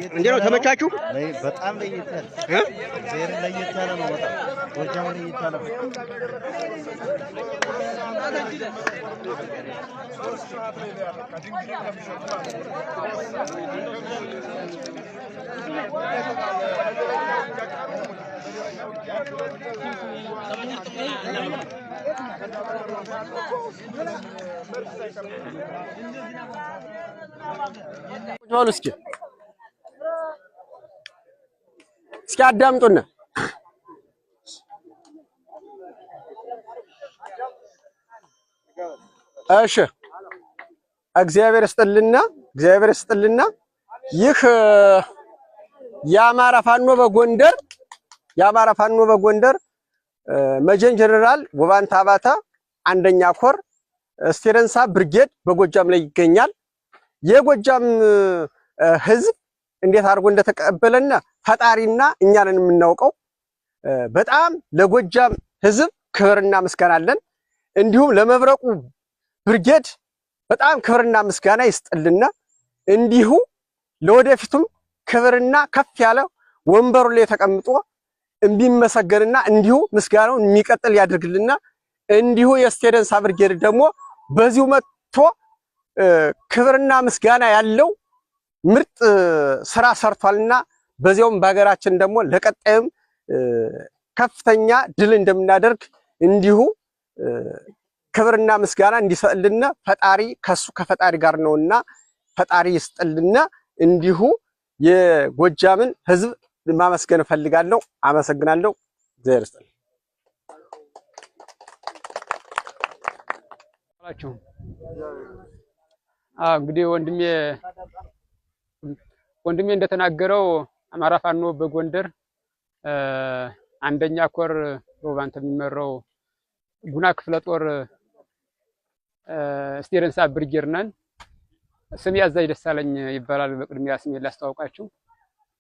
እንዴት ነው ተመቻችሁ? በጣም ለየት ያለ ለየት ያለ ነው። በጣም ጎጃም ለየት ያለ ነው። በሉ እስኪ እስኪ አዳምጡና። እሺ እግዚአብሔር ይስጥልና፣ እግዚአብሔር ይስጥልና። ይህ የአማራ ፋኖ በጎንደር የአማራ ፋኖ በጎንደር መጀን ጀነራል ውባንተ አባተ አንደኛ ኮር እስቴ ደንሳ ብርጌድ በጎጃም ላይ ይገኛል። የጎጃም ሕዝብ እንዴት አድርጎ እንደተቀበለና ፈጣሪና እኛንን የምናውቀው። በጣም ለጎጃም ሕዝብ ክብርና ምስጋና አለን። እንዲሁም ለመብረቁ ብርጌድ በጣም ክብርና ምስጋና ይስጥልና እንዲሁ ለወደፊቱም ክብርና ከፍ ያለ ወንበሩ ላይ ተቀምጦ እንዲመሰገንና እንዲሁ ምስጋናውን የሚቀጥል ያድርግልና እንዲሁ የስቴደንሳ ብርጌድ ደግሞ በዚሁ መጥቶ ክብርና ምስጋና ያለው ምርጥ ስራ ሰርቷልና በዚያውም በሀገራችን ደግሞ ለቀጣይም ከፍተኛ ድል እንደምናደርግ እንዲሁ ክብርና ምስጋና እንዲሰጥልና ፈጣሪ ከሱ ከፈጣሪ ጋር ነውና ፈጣሪ ይስጥልና እንዲሁ የጎጃምን ህዝብ ማመስገን እፈልጋለሁ። አመሰግናለሁ። እግዚአብሔር ይስጥልኝ። እንግዲህ ወንድሜ እንደተናገረው አማራ ፋኖ በጎንደር አንደኛ ኮር በውባንተ የሚመራው ጉና ክፍለ ጦር እስቴ ደንሳ ብርጌድ ነን። ስሜ አዛዥ ደሳለኝ ይባላል። በቅድሚያ ስሜን ላስተዋውቃችሁ።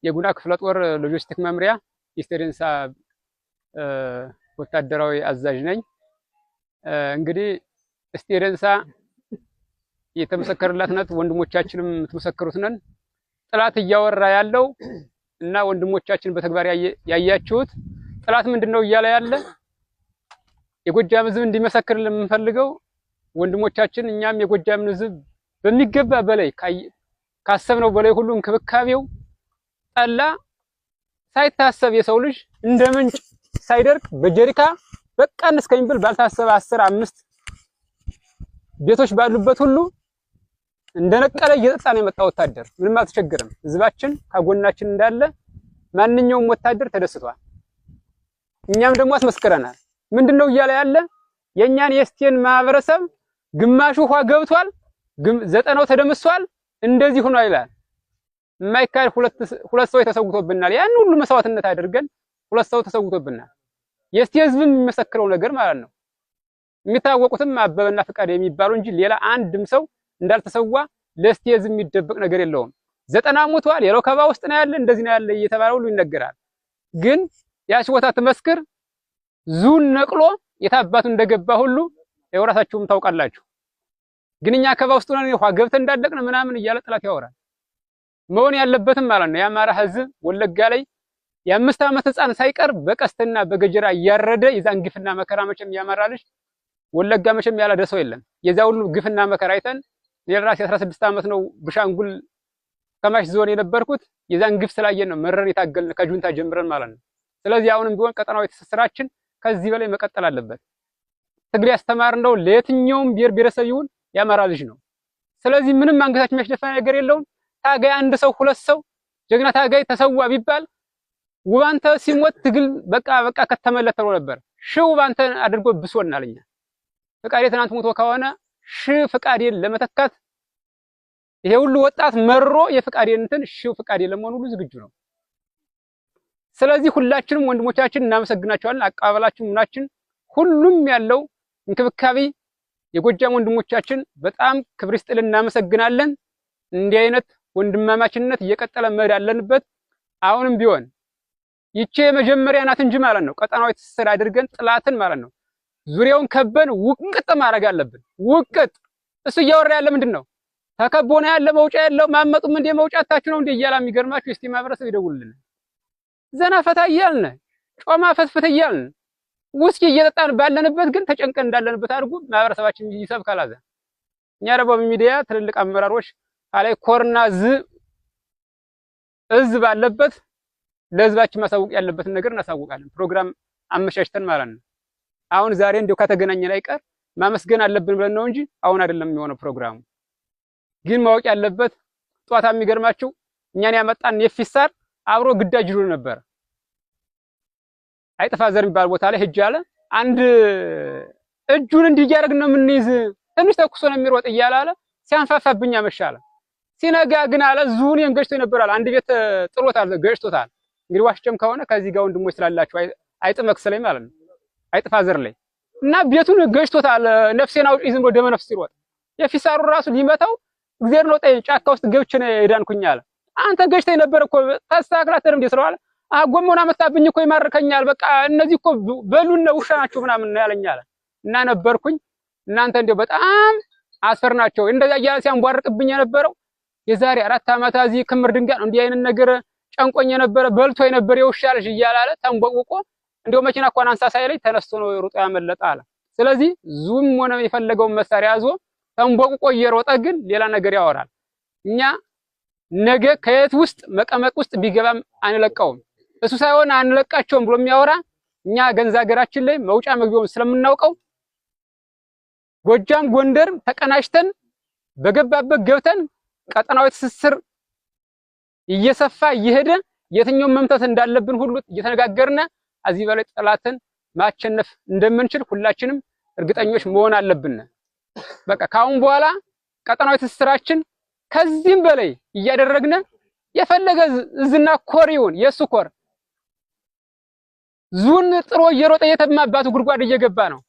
የጉና ክፍለ ጦር ሎጂስቲክ መምሪያ የስቴ ደንሳ ወታደራዊ አዛዥ ነኝ። እንግዲህ እስቴ ደንሳ የተመሰከረላት ናት። ወንድሞቻችንም የምትመሰክሩት ነን። ጥላት እያወራ ያለው እና ወንድሞቻችን በተግባር ያያችሁት ጥላት ምንድነው እያለ ያለ የጎጃም ሕዝብ እንዲመሰክርልን የምንፈልገው ወንድሞቻችን እኛም የጎጃምን ሕዝብ በሚገባ በላይ ካሰብነው በላይ ሁሉ እንክብካቤው ጠላ ሳይታሰብ የሰው ልጅ እንደ ምንጭ ሳይደርቅ በጀሪካ በቃን እስከሚብል ባልታሰበ 10 5 ቤቶች ባሉበት ሁሉ እንደነቀለ እየጠጣ ነው የመጣ ወታደር። ምንም አልተቸገረም። ህዝባችን ከጎናችን እንዳለ ማንኛውም ወታደር ተደስቷል። እኛም ደግሞ አስመስክረናል። ምንድነው እያለ ያለ የኛን የስቴን ማህበረሰብ ግማሹ ውሃ ገብቷል፣ 90ው ተደምሷል፣ እንደዚህ ሆኗል ይላል። የማይካድ ሁለት ሰው ተሰውቶብናል። ያን ሁሉ መስዋዕትነት አድርገን ሁለት ሰው ተሰውቶብናል። የስቴ ህዝብም የሚመሰክረው ነገር ማለት ነው። የሚታወቁትም አበበና ፍቃድ የሚባሉ እንጂ ሌላ አንድም ሰው እንዳልተሰዋ ለስቴ ህዝብ የሚደበቅ ነገር የለውም። 90 ሞቷል፣ ሌላው ከባ ውስጥ ነው ያለ፣ እንደዚህ ነው ያለ እየተባለ ሁሉ ይነገራል። ግን ያች ቦታ ትመስክር ዙን ነቅሎ የታባቱ እንደገባ ሁሉ ያው ራሳችሁም ታውቃላችሁ። ግን እኛ ከባ ውስጥ ሆነን ውሃ ገብተን እንዳለቅን ምናምን እያለ ጠላት ያወራል። መሆን ያለበትም ማለት ነው የአማራ ህዝብ ወለጋ ላይ የ5 ዓመት ህፃን ሳይቀር በቀስትና በገጀራ እያረደ የዛን ግፍና መከራ መቼም ያማራ ልጅ ወለጋ መቼም ያላደሰው የለም። የዛ ሁሉ ግፍና መከራ አይተን እኔ ራሴ 16 ዓመት ነው ብሻንጉል ከማሽ ዞን የነበርኩት የዛን ግፍ ስላየን ነው መረን የታገልን ከጁንታ ጀምረን ማለት ነው። ስለዚህ አሁንም ቢሆን ቀጠናዊ ትስስራችን ከዚህ በላይ መቀጠል አለበት። ትግል ያስተማርነው ለየትኛውም ብሔር ብሔረሰብ ይሁን የአማራ ልጅ ነው። ስለዚህ ምንም አንገታችን የሚያስደፋ ነገር የለውም። ታጋይ አንድ ሰው ሁለት ሰው ጀግና ታጋይ ተሰዋ ቢባል ውባንተ ሲሞት ትግል በቃ በቃ ከተመለት ተብሎ ነበር። ሺህ ውባንተ አድርጎ ብሶናል። እኛ ፍቃዴ ትናንት ሞቶ ከሆነ ሺህ ፍቃዴን ለመተካት ይሄ ሁሉ ወጣት መሮ የፍቃዴን እንትን ሺህ ፍቃዴ ለመሆን ሁሉ ዝግጁ ነው። ስለዚህ ሁላችንም ወንድሞቻችን እናመሰግናቸዋለን። አቀባበላችን ምናችን ሁሉም ያለው እንክብካቤ የጎጃም ወንድሞቻችን በጣም ክብር ይስጥልን፣ እናመሰግናለን። እንዲህ አይነት ወንድማማችነት እየቀጠለ መሄድ አለንበት። አሁንም ቢሆን ይቼ የመጀመሪያ ናት እንጂ ማለት ነው ቀጠናዊ ትስስር አድርገን ጥላትን ማለት ነው ዙሪያውን ከበን ውቅጥ ማድረግ አለብን። ውቅጥ እሱ እያወራ ያለ ምንድን ነው? ተከቦ ነው ያለ፣ መውጫ ያለው ማመጡም እንደ መውጫ ታችሁ ነው እንደ እያላ የሚገርማችሁ እስቲ ማህበረሰብ ይደውልልን። ዘና ፈታ እያልን ጮማ ፈትፍት እያልን ውስኪ እየጠጣን ባለንበት ግን ተጨንቀን እንዳለንበት አድርጎ ማህበረሰባችን ይሰብካል። አዛ እኛ ደግሞ በሚዲያ ትልልቅ አመራሮች አላይ ኮርና እዝ ባለበት ለህዝባችን ማሳወቅ ያለበትን ነገር እናሳውቃለን። ፕሮግራም አመሻሽተን ማለት ነው። አሁን ዛሬ እንደው ከተገናኘን አይቀር ማመስገን አለብን ብለን ነው እንጂ አሁን አይደለም የሚሆነው ፕሮግራሙ። ግን ማወቅ ያለበት ጧታ የሚገርማችሁ እኛን ያመጣን የፊሳር አብሮ ግዳጅ ይዞ ነበር። አይጠፋ ዘር የሚባል ቦታ ላይ ሂጅ አለ። አንድ እጁን እንዲህ እያደረግን ነው የምንይዝ፣ ትንሽ ተኩሶ ነው የሚሮጥ እያለ አለ። ሲያንፋፋብኝ አመሻለ። ሲነጋ ግን አለ ዙን ገጭቶ ይነበራል። አንድ ቤት ጥሎታል፣ ገጭቶታል። እንግዲህ ዋሽጨም ከሆነ ከዚህ ጋር ወንድሞች ስላላችሁ አይጥመክስ ላይ ማለት ነው አይጥፋ ዘር ላይ እና ቤቱን ገጭቶታል። ነፍሴን አውጪ ዝም ብሎ ደመ ነፍስ ሲሮጥ የፊሳሩ ራሱ ሊመታው እግዚአብሔር ነው ጠይ ጫካ ውስጥ ገብቼ ነው የዳንኩኝ አለ። አንተ ገጭተህ ነበር እኮ ተስተካክላተር እንዴ ስለዋለ ጎመውን አመጣብኝ እኮ ይማርከኛል። በቃ እነዚህ እኮ በሉን ውሻ ናቸው ምናምን ነው ያለኝ አለ። እና ነበርኩኝ እናንተ እንደው በጣም አስፈር ናቸው። እንደዛ እያለ ሲያንቧርቅብኝ የነበረው የዛሬ 4 ዓመት እዚህ ክምር ድንጋይ ነው እንዲህ አይነት ነገር ጨንቆኝ የነበረ በልቶ የነበረ የውሻ ልጅ እያለ አለ ተንቦቅቦቆ እንደው መኪና እንኳን አንሳ ሳይለኝ ተነስቶ ነው ሩጦ ያመለጠ አለ። ስለዚህ ዙም ሆነ የፈለገውን መሳሪያ ያዞ ተንቦቅቆ እየሮጠ ግን ሌላ ነገር ያወራል። እኛ ነገ ከየት ውስጥ መቀመቅ ውስጥ ቢገባም አንለቀውም። እሱ ሳይሆን አንለቃቸውም ብሎ የሚያወራ እኛ ገንዛ ሀገራችን ላይ መውጫ መግቢያውን ስለምናውቀው ጎጃም ጎንደር ተቀናጅተን በገባበት ገብተን ቀጠናዊ ትስስር እየሰፋ እየሄደ የትኛውን መምታት እንዳለብን ሁሉ እየተነጋገርን እዚህ በላይ ጠላትን ማቸነፍ እንደምንችል ሁላችንም እርግጠኞች መሆን አለብን። በቃ ካሁን በኋላ ቀጠናዊ ትስስራችን ከዚህም በላይ እያደረግን የፈለገ እዝና ኮር ይሁን የሱ ኮር ዙን ጥሮ እየሮጠ የተማባቱ ጉድጓድ እየገባ ነው።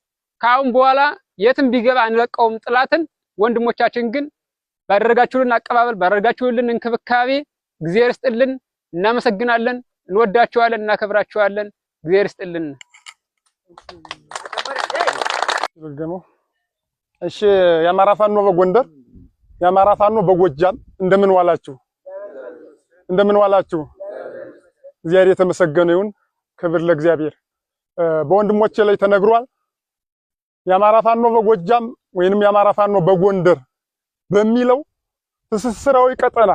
ካሁን በኋላ የትም ቢገባ አንለቀውም ጥላትን። ወንድሞቻችን ግን ባደረጋችሁልን አቀባበል ባደረጋችሁልን እንክብካቤ እግዚአብሔር ይስጥልን፣ እናመሰግናለን። እንወዳችኋለን፣ እናከብራችኋለን። እግዚአብሔር ይስጥልን። እሺ፣ የአማራ ፋኖ በጎንደር የአማራ ፋኖ በጎጃም እንደምን ዋላችሁ? እንደምን ዋላችሁ? እግዚአብሔር የተመሰገነ ይሁን። ክብር ለእግዚአብሔር። በወንድሞቼ ላይ ተነግሯል። የአማራ ፋኖ በጎጃም ወይንም የአማራ ፋኖ በጎንደር በሚለው ትስስራዊ ቀጠና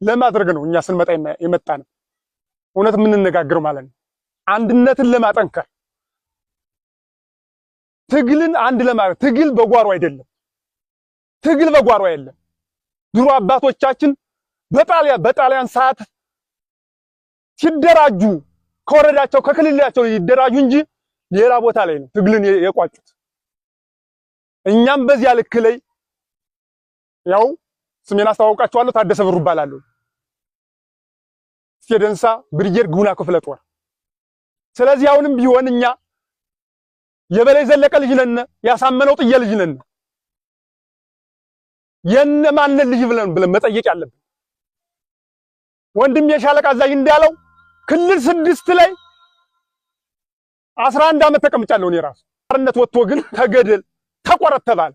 ለማድረግ ነው እኛ ስንመጣ የመጣ ነው። እውነት የምንነጋገረው ማለት ነው። አንድነትን ለማጠንከር ትግልን አንድ ለማድረግ ትግል በጓሮ አይደለም። ትግል በጓሮ አይደለም። ድሮ አባቶቻችን በጣሊያን ሰዓት ሲደራጁ ከወረዳቸው ከክልላቸው ይደራጁ እንጂ ሌላ ቦታ ላይ ነው ትግልን የቋጩት። እኛም በዚያ ልክ ላይ ያው ስሜን አስተዋውቃቸዋለሁ። ታደሰ ብሩ እባላለሁ። ስቴደንሳ ብርጌድ ጉና ክፍለ ጦር። ስለዚህ አሁንም ቢሆን እኛ የበላይ ዘለቀ ልጅ ነን፣ ያሳመነው ጥየ ልጅ ነን። የነማንን ልጅ ብለን ብለን መጠየቅ ያለብን ወንድም የሻለቃ አዛዥ እንዳለው ክልል 6 ላይ 11 ዓመት ተቀምጫለሁ እኔ ራሱ። አርነት ወጥቶ ግን ተገደል ተቆረጥ ተባለ።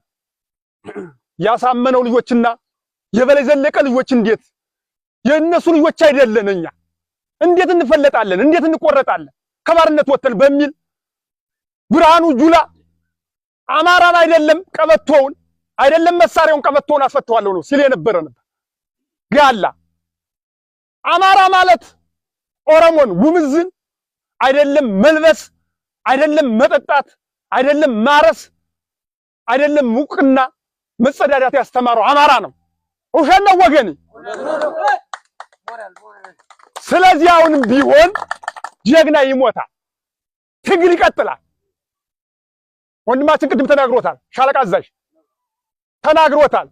ያሳመነው ልጆችና የበላይ ዘለቀ ልጆች እንዴት የእነሱ ልጆች አይደለን እኛ እንዴት እንፈለጣለን? እንዴት እንቆረጣለን? ከባርነት ወጥተን በሚል ብርሃኑ ጁላ አማራን አይደለም ቀበቶውን አይደለም መሳሪያውን ቀበቶውን አስፈተዋለሁ ነው ሲል የነበረ ነበር። ጋላ አማራ ማለት ኦሮሞን ጉምዝን አይደለም መልበስ፣ አይደለም መጠጣት፣ አይደለም ማረስ፣ አይደለም ሙቅና መጸዳዳት ያስተማረው አማራ ነው። ውሸት ነው ወገኔ? ስለዚህ አሁንም ቢሆን ጀግና ይሞታል፣ ትግል ይቀጥላል። ወንድማችን ቅድም ተናግሮታል፣ ሻለቃ አዛዥ ተናግሮታል።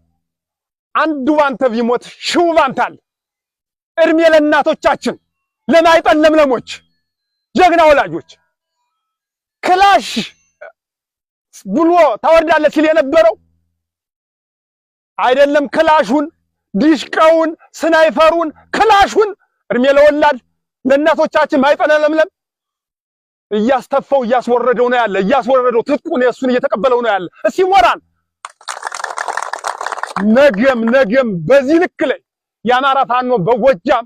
አንዱ ባንተ ቢሞት ሺው ባንተ አለ። እድሜ ለእናቶቻችን ለማይጠን ለምለሞች ጀግና ወላጆች። ክላሽ ብሎ ታወርዳለህ ሲል የነበረው አይደለም ክላሹን፣ ዲሽቃውን፣ ስናይፈሩን፣ ክላሹን እድሜ ለወላድ ለእናቶቻችን ማይጠነ ለምለም እያስተፈው እያስወረደው ነው ያለ። እያስወረደው ትጥቁን የእሱን እየተቀበለው ነው ያለ። እስኪ ሞራል ነገም ነገም በዚህ ልክ ላይ የአማራ ፋኖ በጎጃም፣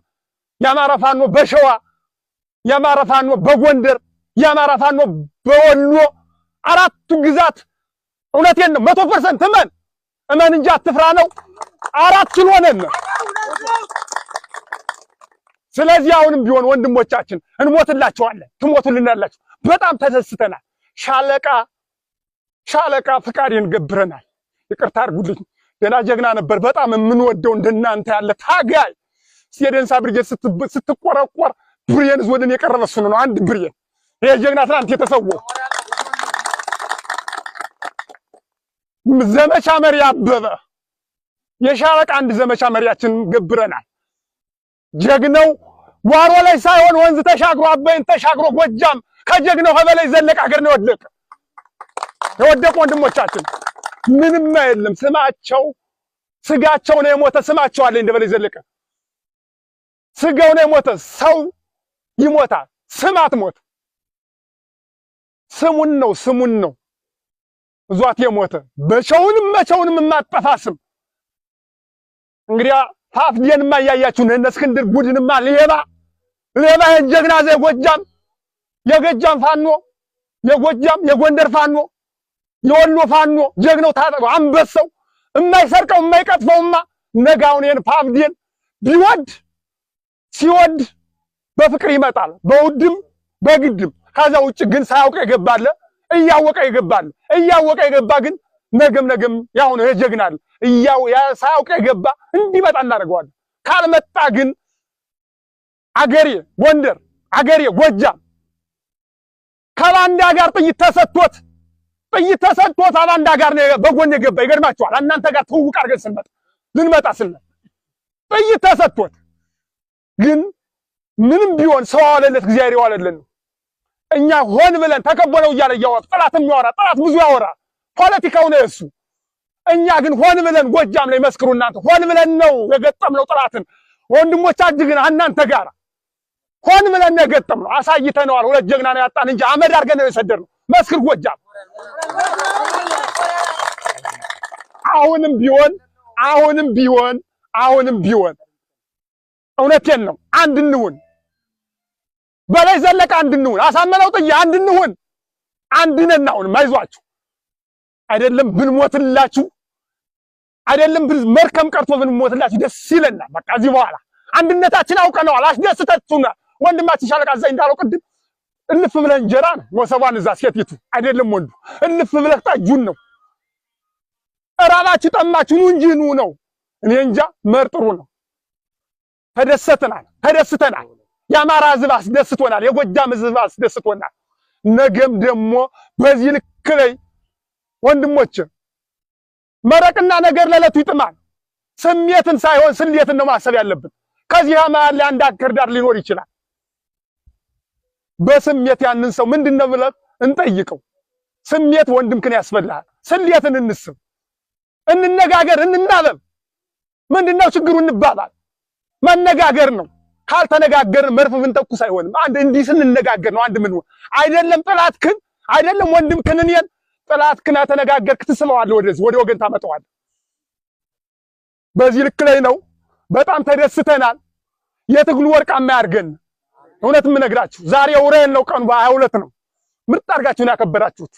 የአማራ ፋኖ በሸዋ፣ የአማራ ፋኖ በጎንደር፣ የአማራ ፋኖ በወሎ አራቱ ግዛት እውነቴን ነው 100% እመን እመን እንጂ አትፍራ ነው። 4 ኪሎ ነን። ስለዚህ አሁንም ቢሆን ወንድሞቻችን እንሞትላቸዋለን፣ ትሞቱልናላችሁ። በጣም ተደስተናል። ሻለቃ ፍቃዴን ገብረናል። ይቅርታ አድርጉልኝ። ገና ጀግና ነበር። በጣም የምንወደው እንደናንተ ያለ ታጋይ የደንሳ ብርጌድ ስትቆረቆር ብሬን ወደን የቀረበ እሱ ነው። አንድ ብሬን ይሄ ጀግና ትናንት የተሰወው ዘመቻ መሪ አበበ የሻለቃ አንድ ዘመቻ መሪያችን ገብረናል። ጀግናው ዋሮ ላይ ሳይሆን ወንዝ ተሻግሮ አባይን ተሻግሮ ጎጃም ከጀግናው ከበላይ ዘለቀ ሀገር ነው የወደቀ። የወደቁ ወንድሞቻችን ምንም አይደለም። ስማቸው ስጋቸው ነው የሞተ። ስማቸው አለ እንደበላይ ዘለቀ ስጋው ነው የሞተ። ሰው ይሞታል፣ ስም አትሞት። ስሙን ነው ስሙን ነው እዟት የሞተ በቸውንም መቸውንም የማጠፋ ስም። እንግዲያ ፋፍዴንማ እያያችሁ ነው። እነ እስክንድር ቡድንማ ሌባ ሌባ ጀግና ዘጎጃም የጎጃም ፋኖ የጎጃም የጎንደር ፋኖ የወሎ ፋኖ ጀግናው ታጠቀው አንበሳው የማይሰርቀው የማይቀጥፈውማ ነጋውን ይሄን ፋፍዴን ቢወድ ሲወድ በፍቅር ይመጣል፣ በውድም በግድም። ከዛ ውጭ ግን ሳያውቅ የገባለ እያወቀ የገባለ እያወቀ የገባ ግን ነገም ነገም ያው ነው የጀግናል። እያው ሳያውቅ የገባ እንዲመጣ እናደርገዋለን። ካልመጣ ግን አገሬ ጎንደር አገሬ ጎጃም ከባንዳ ጋር ጥይት ተሰጥቶት አባንዳ ጋር ነው በጎን የገባ። ይገርማችኋል። እናንተ ጋር ትውውቅ አድርገን ስንመጣ ልንመጣ ስንል ጥይት ተሰጥቶት ግን ምንም ቢሆን ሰው አዋለለት እግዚአብሔር ይዋለልን። እኛ ሆን ብለን ተከቦ ነው እያለ እያወራ ጠላት የሚያወራ ጠላት ብዙ ያወራ ፖለቲካው ነው እሱ። እኛ ግን ሆን ብለን ጎጃም ላይ መስክሩ እናንተ ሆን ብለን ነው የገጠምነው ጠላትን። ወንድሞቻችን ግን እናንተ ጋር ሆን ብለን ነው የገጠምነው። አሳይተነዋል። ሁለት ጀግና ነው ያጣን እንጂ አመድ አድርገን ነው የሰደርነው። መስክር ጎጃም። አሁንም ቢሆን አሁንም ቢሆን አሁንም ቢሆን እውነቴን ነው አንድ እንሁን። በላይ ዘለቀ አንድ እንሁን። አሳመነው ጥዬ አንድ እንሁን። አንድ ነን። አሁንም አይዟችሁ። አይደለም ብንሞትላችሁ አይደለም መርከም ቀርቶ ብንሞትላችሁ ደስ ይለናል። በቃ እዚህ በኋላ አንድነታችን አውቀነዋል። አስደስተቱናል። ወንድማችን ሻለቃ አዛኝ እንዳለው ቅድም እልፍ ብለህ እንጀራ ነው ወሰቧን እዛ ሴቲቱ አይደለም ወንዱ እልፍ ብለህ ጠጁን ነው። እራባችሁ ጠማችሁ ኑ እንጂ ኑ ነው። እኔ እንጃ መርጥሩ ነው። ተደሰተናል ተደስተናል። የአማራ ሕዝብ አስደስቶናል። የጎጃም ሕዝብ አስደስቶናል። ነገም ደግሞ በዚህ ልክ ላይ ወንድሞች መረቅና ነገር ለለቱ ይጥማል። ስሜትን ሳይሆን ስሌትን ነው ማሰብ ያለብን። ከዚህ መሃል ላይ አንድ አክርዳር ሊኖር ይችላል። በስሜት ያንን ሰው ምንድነው ብለህ እንጠይቀው። ስሜት ወንድምክን ያስፈልሃል። ስሌትን እንስብ፣ እንነጋገር፣ እንናበብ። ምንድነው ችግሩ እንባባል። መነጋገር ነው። ካልተነጋገርን መርፍ ብንተኩስ አይሆንም። አንድ እንዲህ ስንነጋገር ነው አንድ ምን አይደለም ጠላትክን አይደለም ወንድምክን እኔን ጠላትክን ተነጋገርክ ትስበዋለህ፣ ወደዚህ ወደ ወገን ታመጣዋለህ። በዚህ ልክ ላይ ነው። በጣም ተደስተናል። የትግሉ ወርቃማ ያድርገን። እውነት የምነግራችሁ ዛሬ ውሬን ነው፣ ቀኑ በ22 ነው። ምርጥ አድርጋችሁ ነው ያከበራችሁት።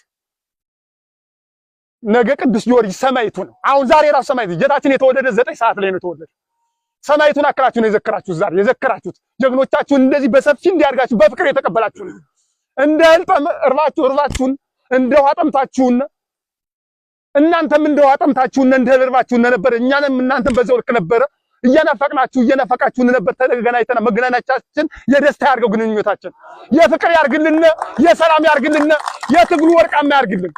ነገ ቅዱስ ጊዮርጊስ ሰማዕቱ ነው። አሁን ዛሬ ራሱ ሰማዕቱ ጌታችን የተወለደ 9 ሰዓት ላይ ነው የተወለደ። ሰማይቱን አክላችሁ ነው የዘከራችሁት። ዛሬ የዘከራችሁት ጀግኖቻችሁን እንደዚህ በሰፊ እንዲያርጋችሁ በፍቅር የተቀበላችሁ ነው። እንደ እህል እርባችሁ እርባችሁን እንደ ውሃ ጠምታችሁን እናንተም እንደ ውሃ ጠምታችሁን እንደ እህል እርባችሁን ነበር። እኛንም እናንተም በዛው ልክ ነበረ። እየናፈቅናችሁ እየናፈቃችሁን ነበር። ተገናኝተን መገናኘታችን የደስታ ያርገው፣ ግንኙነታችን የፍቅር ያርግልን፣ የሰላም ያርግልን፣ የትግሉ ወርቃማ ያርግልን።